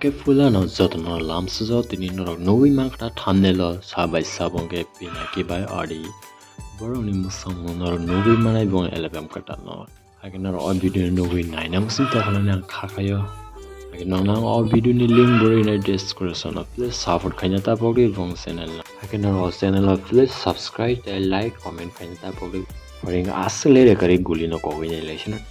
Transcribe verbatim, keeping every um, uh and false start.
Ke fulano jotono lamsujo tini norok nugwi mankha thumbnail o sa bai sabo hwnkhe Pinaki bai Adi. Borokni mwsangno norok nugwi manai bo eleven kwtalno. Haikhe norok o video no nugwi naina muchung tongkha nang kha khaio. Haikhe norok nang o video ni link bo rwinai description o, please support khaina ta pogwi bong channel no. Haikhe norok o channel o please subscribe tei like comment khaina ta pogwi. Phoring aswk le rekari guli no kogwi nai lai sino.